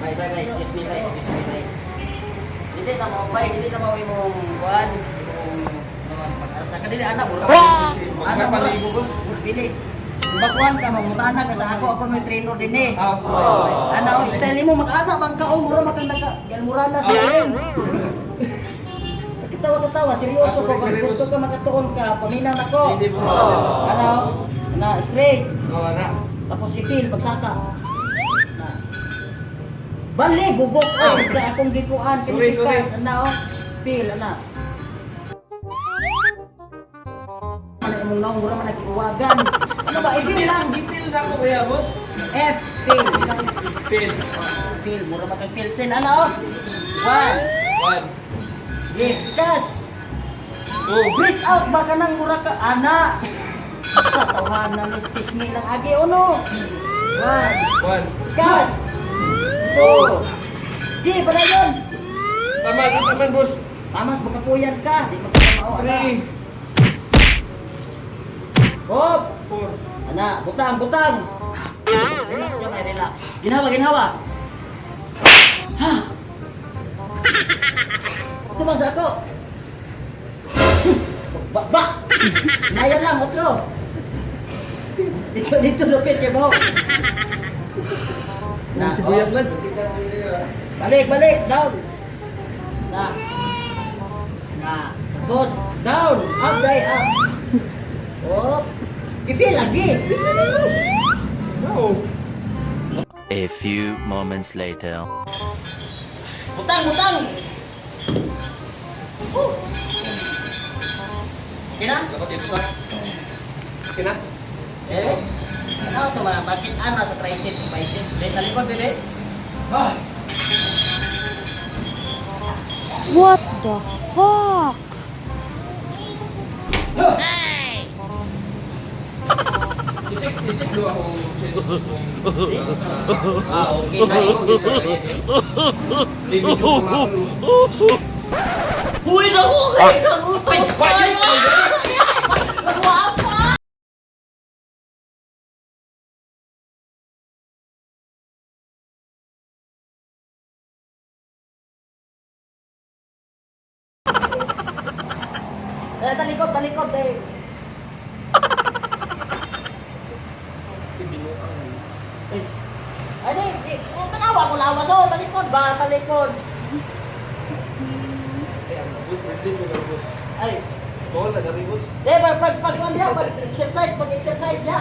Bye, bye, bye. Excuse me, bye. Excuse me, bye. Dili na mo, bye. Dili na mo imong kuan, imong pag-asa ka dili anak mura. Anak mura. Magpapaligo, boss. Dili. Bakuan ka mangutana ka sa ako, ako may trainer din eh. Ah, sorry, sorry. Ana, oh, style mo mag-ana bang ka oh, mura man kang naka galmurana sa ring. Katawa katawa, seryoso ko. Ah, sorry, Kung sorry, gusto boss. ka makatuon ka, paminaw nako. Hindi, boss. Ano? Ana, straight. Oh, ana. Tapos i-feel pagsaka. Na. Bali, bugok oh, sa akong gikuan Sorry, kinipikas sorry. ana oh. Feel ana. Ano imong naong mura man nagiuwagan. Ano ba i-feel lang? Ipil na ako kaya, boss. F feel. Feel. Feel mura man kay pilsen ana oh. One, One. give gas. Two. Breathe out ba ka nang mura ka ana. Sa tawhanan ni tismi lang agi uno. One, One. gas. Two. Di pa na yun. Tama, tama, boss. Tamas makapuyan ka, di magkamao ana. Three. Hop. Four. Ana, butang, butang. Relax gamay, relax. Ginhawa, ginhawa. Ha. Tubang sa ako. Ba, ba. Naya lang, otro. Dito, dito, lupit kay mo. Na, sibuyas oh. man. Balik, balik, down. Na. Na. Tapos, down. Up, day, up. Up. I-feel lagi. Feel na lang, boss. No. A few moments later. Butang, butang. Woo. Okay na? Dapat dito sa. Okay na? Eh? Ano ito ba? Bakit ano sa triceps o biceps? Bebe, talikod, bebe. Ah! What the fuck? I-check, i-check do ako. Ah, okay. Sorry. David, yung kumako. Uy, naku! Ay, naku! Ay, payo! Guwapo! Eh, talikod, talikod eh. Eh, ay, di, di, oh, tanawa ko lawas, oh, talikod ba, talikod. Boss, virgin ko na, boss. Ay, Bawal na dari, boss. eh, pag, pag, pag, pag, pag, exercise, pag exercise niya.